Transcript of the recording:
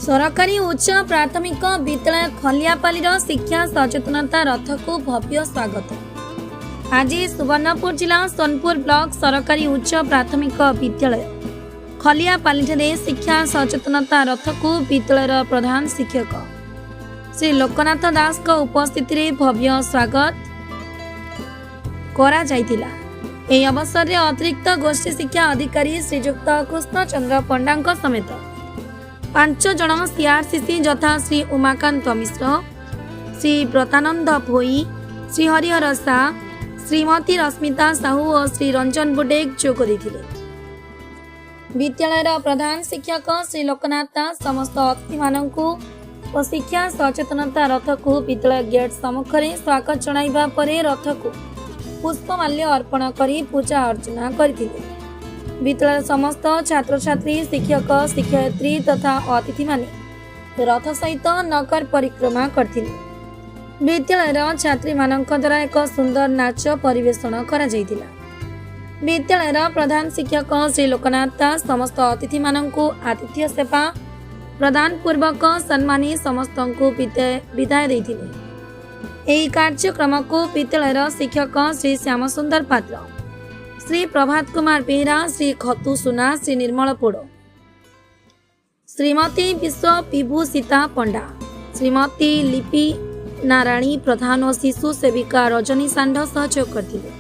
ସରକାରୀ ଉଚ୍ଚ ପ୍ରାଥମିକ ବିଦ୍ୟାଳୟ ଖଲିଆପାଲିର ଶିକ୍ଷା ସଚେତନତା ରଥକୁ ଭବ୍ୟ ସ୍ୱାଗତ। ଆଜି ସୁବର୍ଣ୍ଣପୁର ଜିଲ୍ଲା ସୋନପୁର ବ୍ଲକ ସରକାରୀ ଉଚ୍ଚ ପ୍ରାଥମିକ ବିଦ୍ୟାଳୟ ଖଲିଆପାଲିଠାରେ ଶିକ୍ଷା ସଚେତନତା ରଥକୁ ବିଦ୍ୟାଳୟର ପ୍ରଧାନ ଶିକ୍ଷକ ଶ୍ରୀ ଲୋକନାଥ ଦାସଙ୍କ ଉପସ୍ଥିତିରେ ଭବ୍ୟ ସ୍ୱାଗତ କରାଯାଇଥିଲା। ଏହି ଅବସରରେ ଅତିରିକ୍ତ ଗୋଷ୍ଠୀ ଶିକ୍ଷା ଅଧିକାରୀ ଶ୍ରୀଯୁକ୍ତ କୃଷ୍ଣଚନ୍ଦ୍ର ପଣ୍ଡାଙ୍କ ସମେତ 5 ଜଣ ସିଆର୍ସିସି ଯଥା ଶ୍ରୀ ଉମାକାନ୍ତ ମିଶ୍ର, ଶ୍ରୀ ବ୍ରତାନନ୍ଦ ଭୋଇ, ଶ୍ରୀ ହରିହର ସା, ଶ୍ରୀମତୀ ରଶ୍ମିତା ସାହୁ ଓ ଶ୍ରୀ ରଞ୍ଜନ ବୁଡେକ ଯୋଗ ଦେଇଥିଲେ। ବିଦ୍ୟାଳୟର ପ୍ରଧାନ ଶିକ୍ଷକ ଶ୍ରୀ ଲୋକନାଥ ଦାସ ସମସ୍ତ ଅତିଥିମାନଙ୍କୁ ଓ ଶିକ୍ଷା ସଚେତନତା ରଥକୁ ବିଦ୍ୟାଳୟ ଗେଟ୍ ସମ୍ମୁଖରେ ସ୍ୱାଗତ ଜଣାଇବା ପରେ ରଥକୁ ପୁଷ୍ପମାଲ୍ୟ ଅର୍ପଣ କରି ପୂଜା ଅର୍ଚ୍ଚନା କରିଥିଲେ। ବିଦ୍ୟାଳୟର ସମସ୍ତ ଛାତ୍ରଛାତ୍ରୀ, ଶିକ୍ଷକ ଶିକ୍ଷୟିତ୍ରୀ ତଥା ଅତିଥିମାନେ ରଥ ସହିତ ନଗର ପରିକ୍ରମା କରିଥିଲେ। ବିଦ୍ୟାଳୟର ଛାତ୍ରୀମାନଙ୍କ ଦ୍ୱାରା ଏକ ସୁନ୍ଦର ନାଚ ପରିବେଷଣ କରାଯାଇଥିଲା। ବିଦ୍ୟାଳୟର ପ୍ରଧାନ ଶିକ୍ଷକ ଶ୍ରୀ ଲୋକନାଥ ଦାସ ସମସ୍ତ ଅତିଥିମାନଙ୍କୁ ଆତିଥ୍ୟ ସେବା ପ୍ରଦାନ ପୂର୍ବକ ସମ୍ମାନୀ ସମସ୍ତଙ୍କୁ ବିଦାୟ ଦେଇଥିଲେ। ଏହି କାର୍ଯ୍ୟକ୍ରମକୁ ବିଦ୍ୟାଳୟର ଶିକ୍ଷକ ଶ୍ରୀ ଶ୍ୟାମସୁନ୍ଦର ପାତ୍ର, ଶ୍ରୀ ପ୍ରଭାତ କୁମାର ବେହେରା, ଶ୍ରୀ ଖତୁ ସୁନା, ଶ୍ରୀ ନିର୍ମଳ ପୋଡ଼, ଶ୍ରୀମତୀ ବିଶ୍ୱ ବିଭୂଷିତା ପଣ୍ଡା, ଶ୍ରୀମତୀ ଲିପି ନାରାୟଣୀ ପ୍ରଧାନ ଓ ଶିଶୁ ସେବିକା ରଜନୀ ଷାଣ୍ଢ ସହଯୋଗ କରିଥିଲେ।